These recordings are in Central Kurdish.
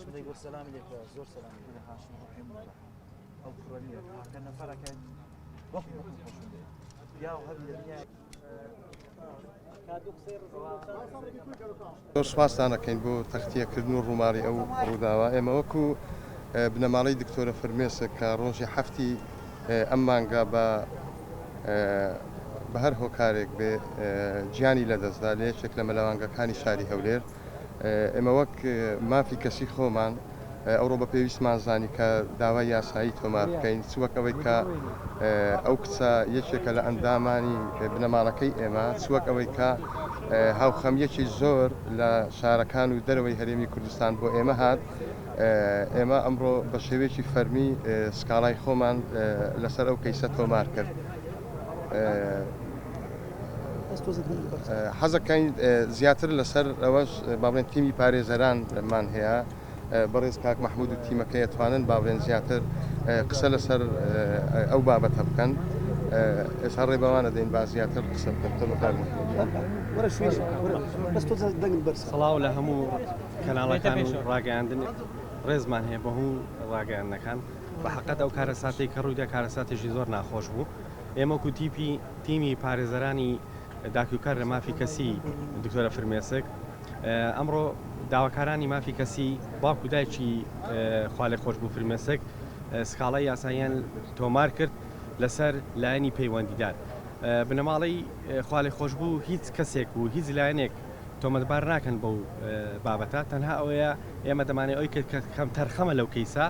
هاشم دەیگوت سەلامی لێ بکە زۆر سەلامی لێ بکە. هاشم ڕۆحی من بە. ئەو کوڕە نییە تاکە نەفەرەکە وەک وەکو خۆشم دێ پیاو هەبی لە دنیای زۆر سوپاستان ئەکەین بۆ تەختیەکردن و ڕووماڵی ئەو ڕووداوە. ئێمە وەکو بنەماڵەی دکتۆرە فرمێسک کە ڕۆژی حەفتی ئەم مانگە بە بە هەر هۆکارێک بێ گیانی لەدەستدا لە یەکێک لە مەلەوانگەکانی شاری هەولێر، ئێمە وەک مافی کەسی خۆمان ئەوڕۆ بە پێویستمان زانی کە داوای یاسایی تۆمار بکەین، چ وەک ئەوەی کە ئەو کچە یەکێکە لە ئەندامانی بنەماڵەکەی ئێمە، چ وەک ئەوەی کە هاوخەمییەکی زۆر لە شارەکان و دەرەوەی هەرێمی کوردستان بۆ ئێمە هات. ئێمە ئەمڕۆ بە شێوەیەکی فەرمی سکاڵای خۆمان لەسەر ئەو کەیسە تۆمار کرد. حەزەکەین زیاتر لەسەر ئەوەش با بڵێن تیمی پارێزەرانمان هەیە، بەڕێز کاک مەحمود و تیمەکەی ئەتوانن با بڵێن زیاتر قسە لەسەر ئەو بابەتە بکەن. ئێستا ڕێ بەوان ئەدەین با زیاتر قسە بکەن. سڵاو لە هەموو کەناڵەکان و ڕاگەیاندن ڕێزمان هەیە بۆ هەموو ڕاگەیاندنەکان. بە حەقەت ئەو کارەساتەی کە ڕوویدا کارەساتێکی زۆر ناخۆش بوو. ئێمە وەکو تیپی تیمی پارێزەرانی داکوکار لە مافی کەسی دکتۆرە فرمێسک ئەمڕۆ داواکارانی مافی کەسی باوک و دایکی خوالێخۆشبوو فرمێسک سکاڵای یاساییان تۆمار کرد لەسەر لایەنی پەیوەندیدار. بنەماڵەی خوالێخۆشبوو هیچ کەسێک و هیچ لایەنێک تۆمەتبار ناکەن بەو بابەتە، تەنها ئەوەیە ئێمە دەمانەوێت ئەوەی کە کەمتەرخەمە لەو کەیسە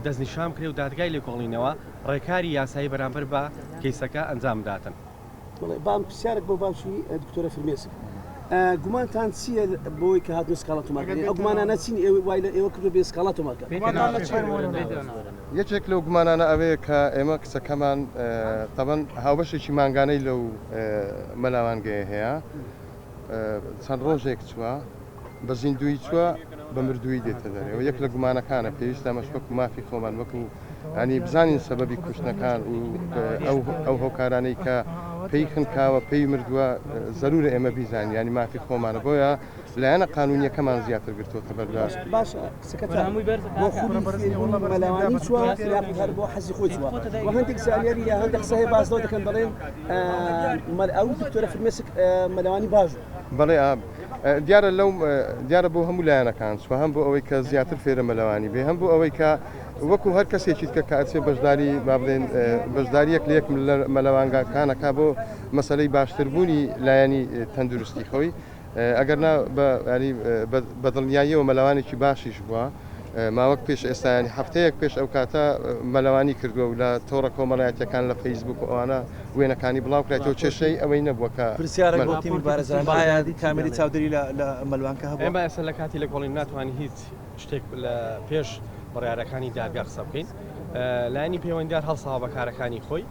دەستنیشان بکرێت و دادگای لێکۆڵینەوە ڕێکاری یاسایی بەرامبەر بە کەیسەکە ئەنجام بداتن. بەڵێ بام پرسیارێک بۆ باوکی دکتۆرە فرمێسک گومانتان چییە بۆی کە هاتنە سکاڵا تۆمارکردن ئەو گومانانە چین ئێوە وای لە ئێوە کردو بێ سکاڵا تۆمارکەن؟ یەکێک لەو گومانانە ئەوەیە کە ئێمە کچەکەمان تەبەن هاوبەشێکی مانگانەی لەو مەلاوانگەیە هەیە چەند ڕۆژێک چووە بە زیندوویی چووە بە مردوویی دێتە دەرێ و یەک لە گومانەکانە پێویستە ئەمەش وەکو مافی خۆمان وەکو ینی بزانین سەبەبی کوشتنەکان و ئەو ئەو هۆکارانەی کە پێی خنکاوە پێی مردووە زەرورە ئێمە بیزانین ینی مافی خۆمانە بۆیە لایەنە قانونیەکەمان زیاتر گرتووەتە بەر لە باشە قسەکەتان بۆ خولی فێربوونی مەلەوانی چووە یاخود هەر بۆ حەزی خۆی چووە و هەندێک زانیاری یا هەندێک قسە هەیە باس لەوە دەکەن دەڵێن ئەو دکتۆرە فرمێسک مەلەوانی باش بوو. بەڵێ دیارە لەو دیارە بۆ هەموو لایەنەکان چوە هەم بۆ ئەوەی کە زیاتر فێرە مەلەوانی بێ هەم بۆ ئەوەی کە وەکو هەر کەسێکی کە کە ئەچێ بەشداری با بڵێن بەشداریەک لە یەک مەلەوانگاکانەکە بۆ مەسەلەی باشتربوونی لایەنی تەندروستی خۆی ئەگەر نا بە دڵنیاییەوە مەلەوانێکی باشیش بووە ماوەک پێش ئێستا ینی هەفتەیەک پێش ئەو کاتە مەلەوانی کردووە و لە تۆڕە کۆمەڵایەتیەکان لە فەیسبوک و ئەوانە وێنەکانی بڵاو کرایتەوە کێشەی ئەوەی نەبووە کە پرسیارێک بۆ تیمی پارێزەران ئایا کامێری چاودێری لە لە مەلوانکە هەبووە؟ ئێمە ئێستا لە کاتی لێکۆڵین ناتوانین هیچ شتێک لە پێش بڕیارەکانی دادگا قسە بکەین لایەنی پەیوەندیدار هەڵساوە بە کارەکانی خۆی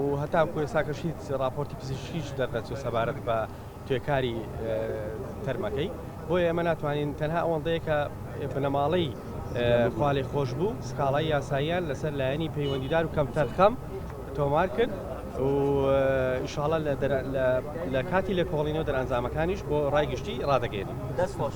و هەتاکو ئێستاکەش هیچ ڕاپۆرتی پزیشکیش دەرنەچوو سەبارەت بە توێکاری تەرمەکەی بۆیە ئێمە ناتوانین تەنها ئەوەندەیە کە بنەماڵەی خوالێ خۆش بوو سکاڵای یاساییان لەسەر لایەنی پەیوەندیدار و کەمتەرخەم تۆمار کرد و ئیشاڵە لە کاتی لێکۆڵینەوە دەرئەنجامەکانیش بۆ ڕای گشتی ڕادەگەێنین. دەست خۆش.